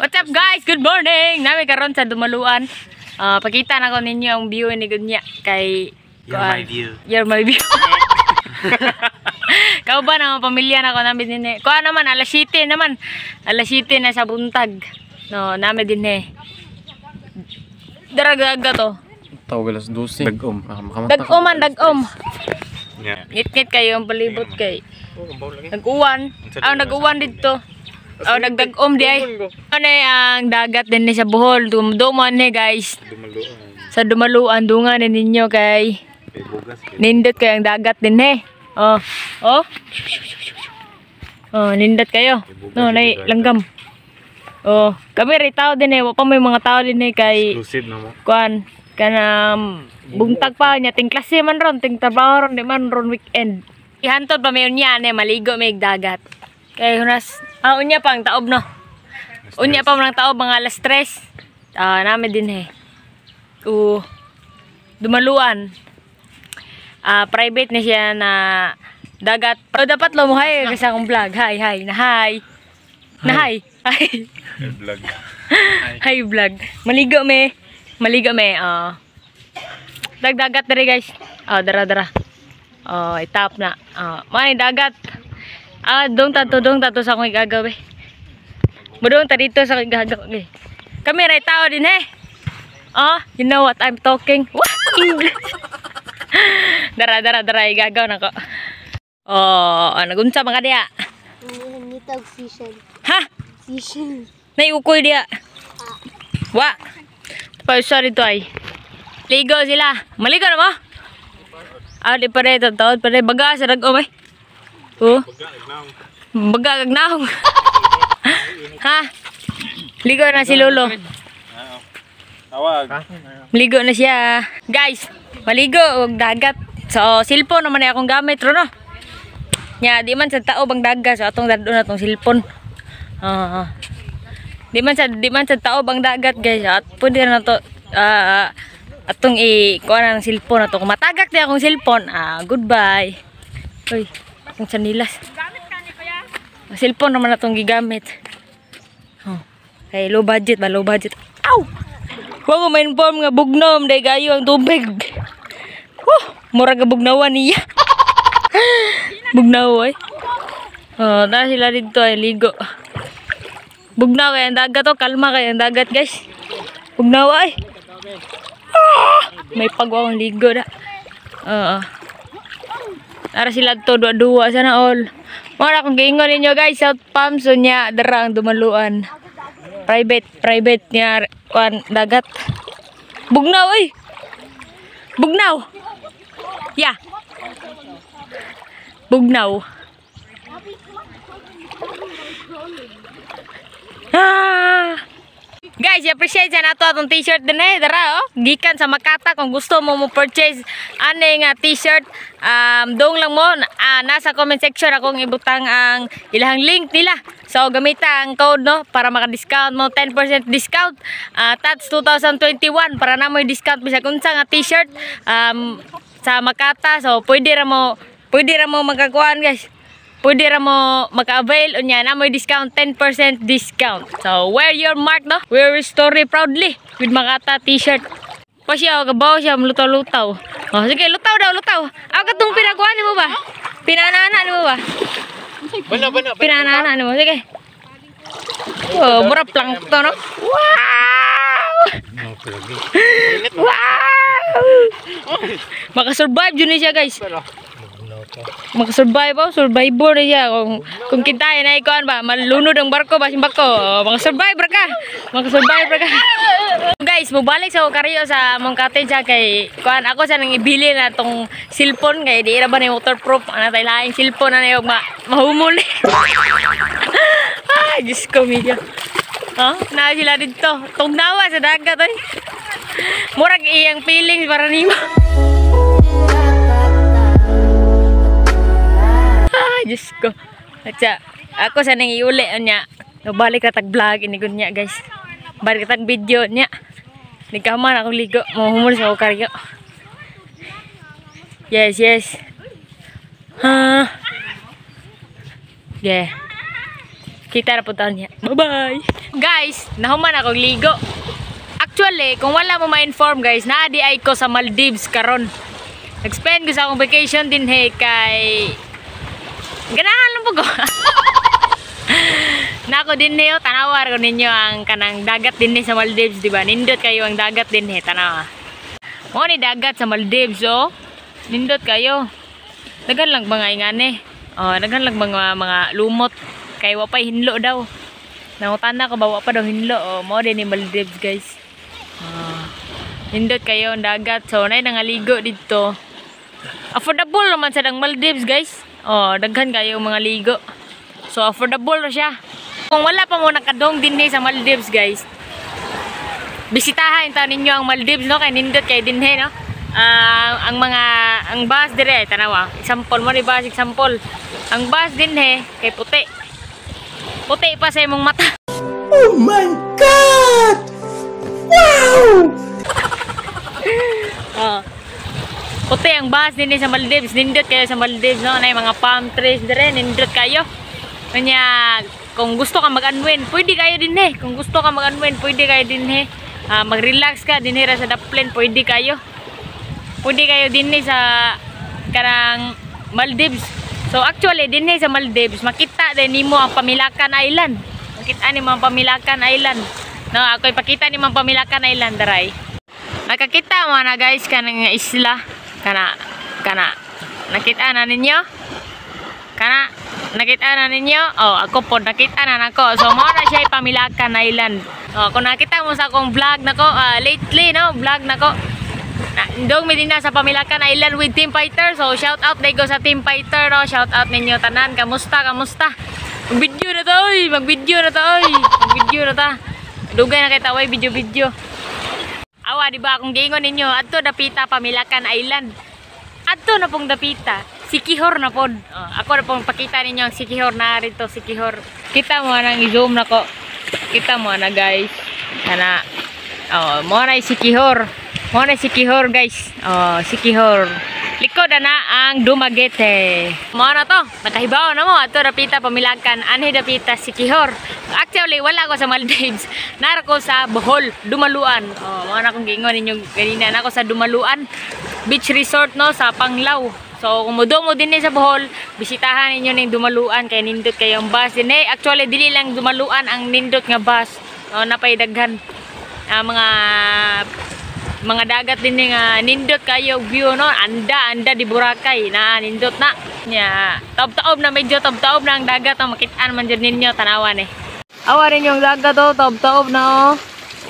What's up, guys? Good morning! Naa mi karon sa Dumaluan. Ah, pakita na ko ninyo ang view ni Gunya kay You're my view. You're my view. Kauban ang pamilya na ko namin din eh. Kuha naman alas 7 naman. Alas 7 na sa buntag. No, namin din eh. Daragaga to. Tawag alas 12. Dagom. Ah, makamata. Dagom man, dagom. Yeah. Ngit-ngit kayo ang palibot kay. Nag-uwan. Ah, nag-uwan dito. Oh, nagdag-om di ay. Ano eh, ang dagat din ni sa Bohol. Dumduman ni, guys. Dumaluan. Sa Dumaluan, dungan ni ninyo kay Kay bugas. Nindot kayo ang dagat din eh. Oh. Oh. Oh, nindot kayo. No, nay langgam. Oh, kami rin tao din eh. Wa pa may mga tao din eh kay Exclusive na mo. Kuan kanang buntag pa nya, ting klase man ron, ting trabaho ron, di man ron weekend. Ihantod pa mayon niya ne, maligo may dagat. Kay hunas, ah, unya pa ang taob, no. Unya pa man ang taob mga alas 3. Ah, namin din eh. Dumaluan. Ah, private na siya na dagat. O dapat lo mo hi kasi akong vlog. Hi, hi, na hi. Na hi. Hi. Vlog. Hi vlog. Maligo me. Maligo me. Ah. Dagdagat diri, guys. Ah, dara dara. Oh, itap na. Ah, may dagat. Ah, dong tato sa akong igagaw eh. Mudong ta dito sa akong igagaw eh. Kami ray tao din eh. Ah, you know what I'm talking? What? English. Dara dara dara, igagaw na ko. Oh, nagunsa man ka diya? Nitag seashell. Ha? Seashell. Naiukoy diya. Wa. Pa sorry to ay. Ligo sila. Maligo na mo? Ah, di pa rin. Taon pa rin. Baga sa rag ay. Oh. Baga kag naong. Ha? Ligo na si Lolo. Tawag. Maligo na siya. Guys, maligo og dagat. So, cellphone naman na akong gamit ro, no. Nya, di man sa tao bang dagat, so atong dadon na tong cellphone. Ah. Di man sa tao bang dagat, guys. At pwede na to atong i kuha na ng cellphone ato. Kung matagak di akong cellphone, ah, goodbye. Uy, akong sanilas. Ang cellphone naman atong gigamit. Oh. Kay low budget ba, low budget. Aw! Wa ko ma-inform nga bugnaw day kayo ang tubig. Woo! Mura ka bugnawan niya. Bugnaw ay. Oh, na sila dito ay ligo. Bugnaw kay ang dagat oh, kalma kay ang dagat, guys. Bugnaw ay. Ah! May pagwa ang ligo na. Oo. Tara sila to, dua-dua sana all. Mara kung giingon ninyo, guys, South Palm, so nya dara ang Dumaluan. Private, private niya kuan dagat. Bugnaw oy. Bugnaw. Yeah. Bugnaw. Ah! Guys, i-appreciate sa nato atong t-shirt din eh. Dara oh. Gikan sa Makata, kung gusto mo mo purchase ane nga t-shirt, dong lang mo nasa comment section akong ibutang ang ilahang link nila. So gamita ang code, no, para maka-discount mo, 10% discount. Tats 2021 para na mo discount bisag unsa nga t-shirt sa Makata. So pwede ra mo magkakuan, guys. Pwede ra mo maka-avail unya na mo discount, 10% discount. So wear your mark, no? Wear your story proudly with Makata t-shirt. Pa siya kabaw siya lutaw-lutaw. Oh, sige, lutaw daw, lutaw. Aw katong pinakuha nimo ba? Pinanana nimo ba? Bana, bana. Pinanana nimo, sige. Oh, mura plankton, no? Wow! Wow! Makasurvive yun siya, guys. Makasurvive oh, survivor na siya. Kung kita na ikuan ba, malunod ang barko ba, simbako. Oh, makasurvive ka. Makasurvive ka. Guys, mubalik sa karyo sa among cottage ha, kay kuan ako sa nang ibili na tong cellphone kay di ra ba ni waterproof ana tay laing cellphone na yung mahumol. Ay, Diyos ko, medyo. Oh, na sila dito. Tugnawa sa dagat oy. Murag iyang feelings para nimo. Ah, Diyos ko. At ako sa nang iuli niya. Nabalik ka tag vlog inigon niya, guys. Balik ka tag video niya. Nagkaman akong ligo. Mahumol sa karyo. Yes. Ha. Yeah. Kita na po taon niya. Bye-bye! Guys, nahuman akong ligo. Actually, kung wala mo ma-inform guys, naa diay ko sa Maldives karon. Nag-spend ko sa akong vacation dinhi kay ganahan lang po ko. Nako dinhi oh, tanawar ko ninyo ang kanang dagat dinhi sa Maldives, di ba? Nindot kayo ang dagat dinhi, tanawa. Mo ni dagat sa Maldives oh. Nindot kayo. Daghan lang mga ingani. Oh, daghan lang mga lumot kay wa pay hinlo daw. Nangutana ko ba wa pa daw hinlo. Oh, mo din ni Maldives, guys. Ah. Nindot kayo ang dagat. So, nay nangaligo dito. Affordable naman sa dang Maldives, guys. Oh, daghan kayo mga ligo. So, affordable ra siya. Kung wala pa mo nakadong dinhi sa Maldives, guys, bisitahan taon ninyo ang Maldives, no? Kay nindot kay dinhi, no? Ah, ang mga ang bus dire, tanawa. Example mo ni bus example. Ang bus dinhi kay puti. Puti pa sa imong mata. Oh my God! Wow! Oh. Puti ang bus dinhi sa Maldives. Nindot kayo sa Maldives, no? Nay mga palm trees dire, nindot kayo. Kanya, kung gusto ka mag-unwind, pwede kayo dinhi. Kung gusto ka mag-unwind, pwede kayo dinhi. Ah, mag-relax ka dinhi ra sa daplin, pwede kayo. Pwede kayo dinhi sa kanang Maldives. So actually dinhi sa Maldives, makita din nimo ang Pamilacan Island. Makita nimo ang Pamilacan Island. No, ako ipakita nimo ang Pamilacan Island daray. Nakakita mo na guys kanang isla kana kana nakita na ninyo kana nakita na ninyo. Oh, ako po nakita na nako. So mo na siya Pamilacan Island. Oh, kung nakita mo sa akong vlog nako lately, no, vlog nako na, dong mi dinha sa Pamilacan Island with Team Fighter. So shout out ko sa Team Fighter, no. Shout out ninyo tanan. Kamusta, kamusta? Mag-video na ta oy, mag-video na ta oy. Mag-video na ta. Dugay na kay taway video video. Awa, di ba akong giingon ninyo adto dapita Pamilacan Island. Adto na pong dapita. Siquijor na pod. Oh, ako na pong pakita ninyo ang Siquijor na rito, Siquijor. Kita mo nang i-zoom na ko. Kita mo na guys. Kana. Oh, mo na Siquijor. Mo na Siquijor guys. Oh, Siquijor. Likod na ang Dumaguete. Mo na to. Nakahibaw na mo adto dapita Pamilacan, anhi dapita Siquijor. Actually, wala ko sa Maldives. Nara ko sa Bohol, Dumaluan. Oh, mo na akong giingon ninyo ganina na ako sa Dumaluan Beach Resort, no, sa Panglao. So, kung mudo mo dinhi sa Bohol, bisitahan ninyo ning Dumaluan kay nindot kayo ang bus dinhi. Actually, dili lang Dumaluan ang nindot nga bus. Oh, napay daghan mga dagat din nga nindot kayo view, no. Anda anda di Boracay na nindot na nya. Taob-taob na, medyo taob-taob na ang dagat oh. Makitaan man jud ninyo, tanawan eh. Awa rin yung dagat oh, taob-taob na oh.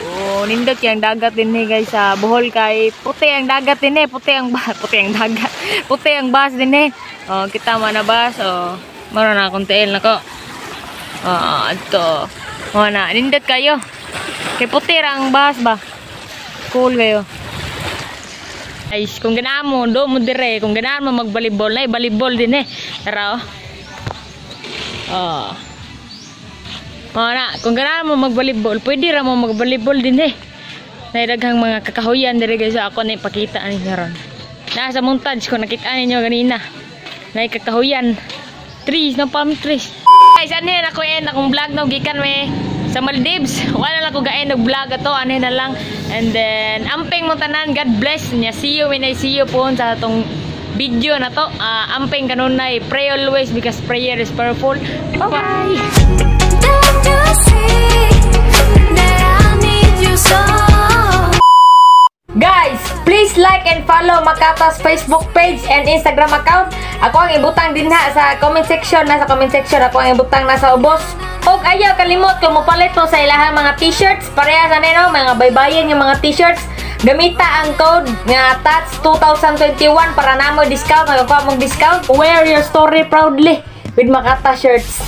Oh, nindot yung dagat din eh guys sa Bohol kay puti ang dagat din eh, puti ang ba puti ang dagat. Puti ang bus din eh. Oh, kita mo na bus oh. Maro na akong tiil nako. Oh, adto. Mo na nindot kayo. Kay puti ra ang bus ba. Cool kayo. Guys, kung ganahan mo, do mo dire. Kung ganahan mo magbalibol, na balibol din eh. Tara oh. Oh. Oh na, kung ganahan mo magbalibol, pwede ra mo magbalibol din eh. Nairaghang mga kakahuyan dire guys, ako na ipakita ninyo ron. Nasa montage ko nakita ninyo ganina. Nay kakahuyan. Trees, no, palm trees. Guys, ano yan ako end akong vlog no gikan me sa Maldives. Wala lang ko gaen og vlog ato, ano na lang. And then amping mo tanan, God bless niya. See you when I see you po sa atong video na to. Amping kanunay, pray always because prayer is powerful. Bye-bye. Don't you see that I need you so? Guys, please like and follow Makata's Facebook page and Instagram account. Ako ang ibutang dinha sa comment section, nasa comment section ako ang ibutang nasa ubos. Og ayaw kalimot kung mopalit mo sa ilahang mga t-shirts, pareha sa nino, mga baybayin yung mga t-shirts. Gamita ang code nga TATS 2021 para namo discount, magakuha mong discount. Wear your story proudly with Makata shirts.